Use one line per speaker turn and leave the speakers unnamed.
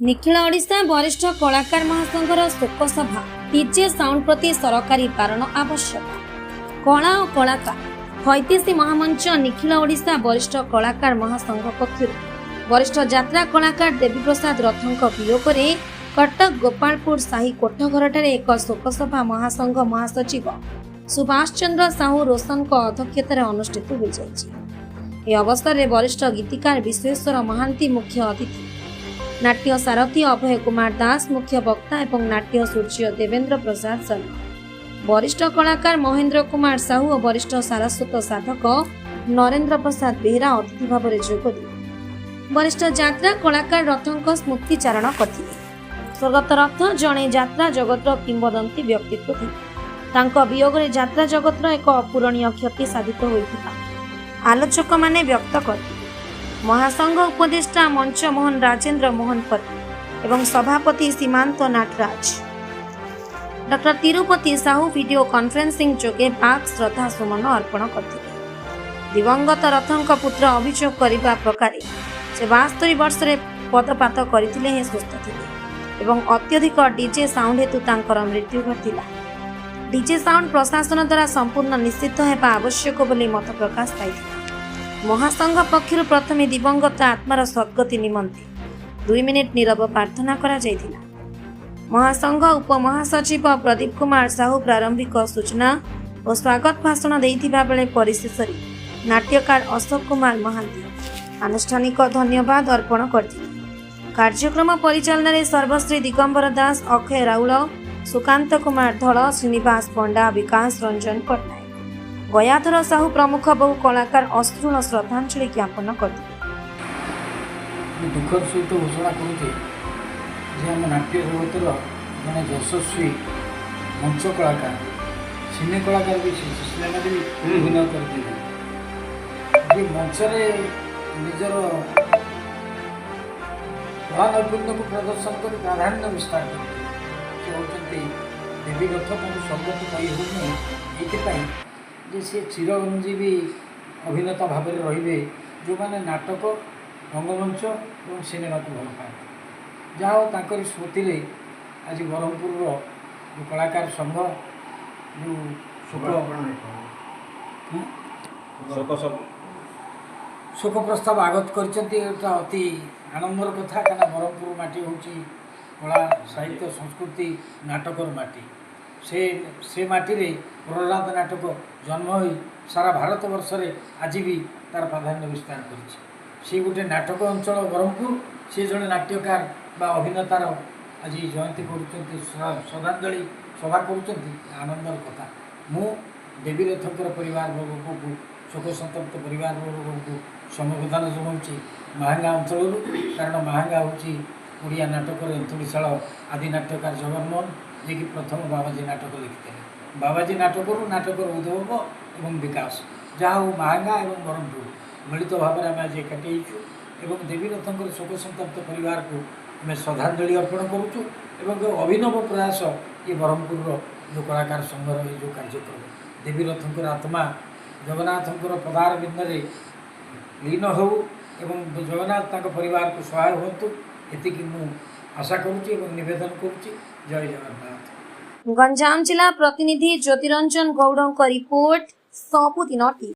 ନିଖିଳ ଓଡ଼ିଶା ବରିଷ୍ଠ କଳାକାର ମହାସଂଘର ଶୋକସଭା। ଡିଜେ ସାଉଣ୍ଡ ପ୍ରତି ସରକାରୀ ବାରଣ ଆବଶ୍ୟକ। କଳା ଓ କଳାକାର ହୈତିସି ମହାମଞ୍ଚ, ନିଖିଳ ଓଡ଼ିଶା ବରିଷ୍ଠ କଳାକାର ମହାସଂଘ ପକ୍ଷରୁ ବରିଷ୍ଠ ଯାତ୍ରା କଳାକାର ଦେବୀପ୍ରସାଦ ରଥଙ୍କ ବିୟୋଗରେ କଟକ ଗୋପାଳପୁର ସାହି କୋଠଘରଠାରେ ଏକ ଶୋକସଭା ମହାସଂଘ ମହାସଚିବ ସୁଭାଷ ଚନ୍ଦ୍ର ସାହୁ ରୋଶନଙ୍କ ଅଧ୍ୟକ୍ଷତାରେ ଅନୁଷ୍ଠିତ ହୋଇଯାଇଛି। ଏହି ଅବସରରେ ବରିଷ୍ଠ ଗୀତିକାର ବିଶ୍ୱେଶ୍ୱର ମହାନ୍ତି ମୁଖ୍ୟ ଅତିଥି, ନାଟ୍ୟ ସାରଥୀ ଅଭୟ କୁମାର ଦାସ ମୁଖ୍ୟ ବକ୍ତା ଏବଂ ନାଟ୍ୟ ସୂର୍ଯ୍ୟ ଦେବେନ୍ଦ୍ର ପ୍ରସାଦ ଶର୍ମା, ବରିଷ୍ଠ କଳାକାର ମହେନ୍ଦ୍ର କୁମାର ସାହୁ ଓ ବରିଷ୍ଠ ସାରସ୍ୱତ ସାଧକ ନରେନ୍ଦ୍ର ପ୍ରସାଦ ବେହେରା ଅତିଥି ଭାବରେ ଯୋଗ ଦେଇ ବରିଷ୍ଠ ଯାତ୍ରା କଳାକାର ରଥଙ୍କ ସ୍ମୃତିଚାରଣ କରିଥିଲେ। ସ୍ୱର୍ଗତ ରଥ ଜଣେ ଯାତ୍ରା ଜଗତର କିମ୍ବଦନ୍ତୀ ବ୍ୟକ୍ତିତ୍ୱ ଥିଲେ। ତାଙ୍କ ବିୟୋଗରେ ଯାତ୍ରା ଜଗତର ଏକ ଅପୂରଣୀୟ କ୍ଷତି ସାଧିତ ହୋଇଥିବା ଆଲୋଚକମାନେ ବ୍ୟକ୍ତ କରିଥିଲେ। ମହାସଂଘ ଉପଦେଷ୍ଟା ମଞ୍ଚ ମୋହନ ରାଜେନ୍ଦ୍ର ମୋହନ ପତି ଏବଂ ସଭାପତି Simanta Nataraj doctor Tirupati Sahu video conferencing ଯୋଗେ ବାକ୍ ଶ୍ରଦ୍ଧା ସୁମନ ଅର୍ପଣ କରିଥିଲେ। ଦିବଙ୍ଗତ ରଥଙ୍କ ପୁତ୍ର ଅଭିଯୋଗ କରିବା ପ୍ରକାରେ ସେ 72 ବର୍ଷରେ ପଦପାତ କରିଥିଲେ ହେଁ ସୁସ୍ଥ ଥିଲେ ଏବଂ ଅତ୍ୟଧିକ ଡିଜେ ସାଉଣ୍ଡ ହେତୁ ତାଙ୍କର ମୃତ୍ୟୁ ଘଟିଥିଲା। ଡିଜେ ସାଉଣ୍ଡ ପ୍ରଶାସନ ଦ୍ୱାରା ସମ୍ପୂର୍ଣ୍ଣ ନିଷିଦ୍ଧ ହେବା ଆବଶ୍ୟକ ବୋଲି ମତ ପ୍ରକାଶ ପାଇଥିଲା। ମହାସଂଘ ପକ୍ଷରୁ ପ୍ରଥମେ ଦିବଙ୍ଗତ ଆତ୍ମାର ସଦ୍ଗତି ନିମନ୍ତେ 2 ମିନିଟ୍ ନୀରବ ପ୍ରାର୍ଥନା କରାଯାଇଥିଲା। ମହାସଂଘ ଉପମହାସଚିବ ପ୍ରଦୀପ କୁମାର ସାହୁ ପ୍ରାରମ୍ଭିକ ସୂଚନା ଓ ସ୍ୱାଗତ ଭାଷଣ ଦେଇଥିବା ବେଳେ ପରିଶେଷରେ ନାଟ୍ୟକାର ଅଶୋକ କୁମାର ମହାନ୍ତି ଆନୁଷ୍ଠାନିକ ଧନ୍ୟବାଦ ଅର୍ପଣ କରିଥିଲେ। କାର୍ଯ୍ୟକ୍ରମ ପରିଚାଳନାରେ ସର୍ବଶ୍ରୀ ଦିଗମ୍ବର ଦାସ, ଅକ୍ଷୟ ରାଉଳ, ସୁକାନ୍ତ କୁମାର ଧଳ, ଶ୍ରୀନିବାସ ପଣ୍ଡା, ବିକାଶ ରଞ୍ଜନ ପଟ୍ଟନାୟକ, ଗୟାଧର ସାହୁ ପ୍ରମୁଖ ବହୁ କଳାକାର ଅଶ୍ରୁଳ ଶ୍ରଦ୍ଧାଞ୍ଜଳି ଜ୍ଞାପନ କରିଥିଲେ।
ମୁଁ ଦୁଃଖର ସହିତ ଘୋଷଣା କରୁଛି ଯେ ଆମ ନାଟ୍ୟ ଜଗତର ଜଣେ ଯଶସ୍ୱୀ ମଞ୍ଚ କଳାକାର, ସିନେ କଳାକାର ବି, ସିନେମାରେ ବି ଅଭିନୟ କରିଥିଲେ, ଯିଏ ମଞ୍ଚରେ ନିଜର କଳା ନୈପୁଣ୍ୟକୁ ପ୍ରଦର୍ଶନ କରି ପ୍ରାଧାନ୍ୟ ବିସ୍ତାର କରିଥିଲେ, ସେ ହେଉଛନ୍ତି ଦେବୀ ରଥ। ତାଙ୍କୁ ସ୍ୱର୍ଗତ କହି ହେଉନି ଏଇଥିପାଇଁ ଯେ ସେ ଚିରଞ୍ଜୀବୀ ଅଭିନେତା ଭାବରେ ରହିବେ, ଯେଉଁମାନେ ନାଟକ, ରଙ୍ଗମଞ୍ଚ ଏବଂ ସିନେମାକୁ ଭଲ ପାଆନ୍ତି। ଯାହା ହଉ, ତାଙ୍କରି ସ୍ମୃତିରେ ଆଜି ବ୍ରହ୍ମପୁରର ଯେଉଁ କଳାକାର ସଂଘ ଯେଉଁ ଶୋକ
ଶୋକ ସବୁ
ଶୋକ ପ୍ରସ୍ତାବ ଆଗତ କରିଛନ୍ତି, ଏଇଟା ଅତି ଆନନ୍ଦର କଥା। କାରଣ ବ୍ରହ୍ମପୁର ମାଟି ହେଉଛି କଳା, ସାହିତ୍ୟ, ସଂସ୍କୃତି, ନାଟକର ମାଟି। ସେ ମାଟିରେ ପ୍ରହ୍ଲାଦ ନାଟକ ଜନ୍ମ ହୋଇ ସାରା ଭାରତବର୍ଷରେ ଆଜି ବି ତା'ର ପ୍ରାଧାନ୍ୟ ବିସ୍ତାର କରିଛି। ସିଏ ଗୋଟେ ନାଟକ ଅଞ୍ଚଳ ବ୍ରହ୍ମପୁର। ସିଏ ଜଣେ ନାଟ୍ୟକାର ବା ଅଭିନେତାର ଆଜି ଜୟନ୍ତୀ କରୁଛନ୍ତି, ଶ୍ରଦ୍ଧାଞ୍ଜଳି ସଭା କରୁଛନ୍ତି, ଆନନ୍ଦର କଥା। ମୁଁ ଦେବୀ ରଥଙ୍କର ପରିବାର ବର୍ଗକୁ, ଶୋକ ସନ୍ତପ୍ତ ପରିବାର ବର୍ଗକୁ ସମବେଦନା ଜଣାଉଛି ମାହାଙ୍ଗା ଅଞ୍ଚଳରୁ। କାରଣ ମାହାଙ୍ଗା ହେଉଛି ଓଡ଼ିଆ ନାଟକର ଏନ୍ତୁଡ଼ିଶାଳ। ଆଦି ନାଟ୍ୟକାର ଜଗନ୍ମୋହନ, ଯିଏକି ପ୍ରଥମ ବାବାଜୀ ନାଟକ ଲେଖିଥିଲେ। ବାବାଜୀ ନାଟକରୁ ନାଟକର ଉଦ୍ଭବ ଏବଂ ବିକାଶ। ଯାହା ହଉ, ମାହାଙ୍ଗା ଏବଂ ବ୍ରହ୍ମପୁର ମିଳିତ ଭାବରେ ଆମେ ଆଜି ଏକାଠି ହେଇଛୁ ଏବଂ ଦେବୀ ରଥଙ୍କର ଶୋକ ସନ୍ତପ୍ତ ପରିବାରକୁ ଆମେ ଶ୍ରଦ୍ଧାଞ୍ଜଳି ଅର୍ପଣ କରୁଛୁ। ଏବଂ ଅଭିନବ ପ୍ରୟାସ ଏ ବ୍ରହ୍ମପୁରର ଯେଉଁ କଳାକାର ସଂଘର ଏଇ ଯେଉଁ କାର୍ଯ୍ୟକ୍ରମ, ଦେବୀ ରଥଙ୍କର ଆତ୍ମା ଜଗନ୍ନାଥଙ୍କର ପଦାର ବିନ୍ଦରେ ଲୀନ ହେଉ ଏବଂ ଜଗନ୍ନାଥ ତାଙ୍କ ପରିବାରକୁ ସହାୟ ହୁଅନ୍ତୁ, ଏତିକି ମୁଁ ଆଶା କରୁଛି ଏବଂ ନିବେଦନ କରୁଛି। ଜୟ ଜଗନ୍ନାଥ।
ଗଞ୍ଜାମ ଜିଲ୍ଲା ପ୍ରତିନିଧି ଜ୍ୟୋତିରଞ୍ଜନ ଗୌଡ଼ଙ୍କ ରିପୋର୍ଟ, ସବୁଦିନ ଟିଭି।